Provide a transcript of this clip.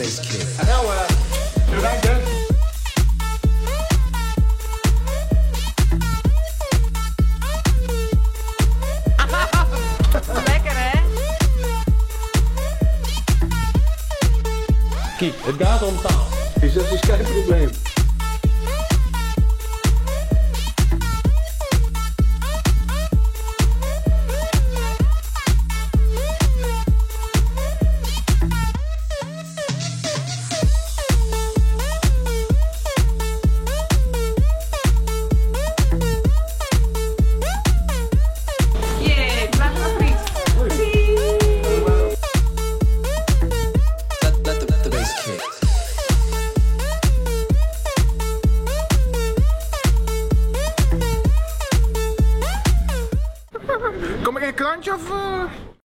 bass kick. Nou, bedankt hè. Lekker hè? Kijk, het gaat om taal. Dus dat is geen probleem. Jee, blijf maar vriend. Let the bass kick. Kom ik in een krantje of?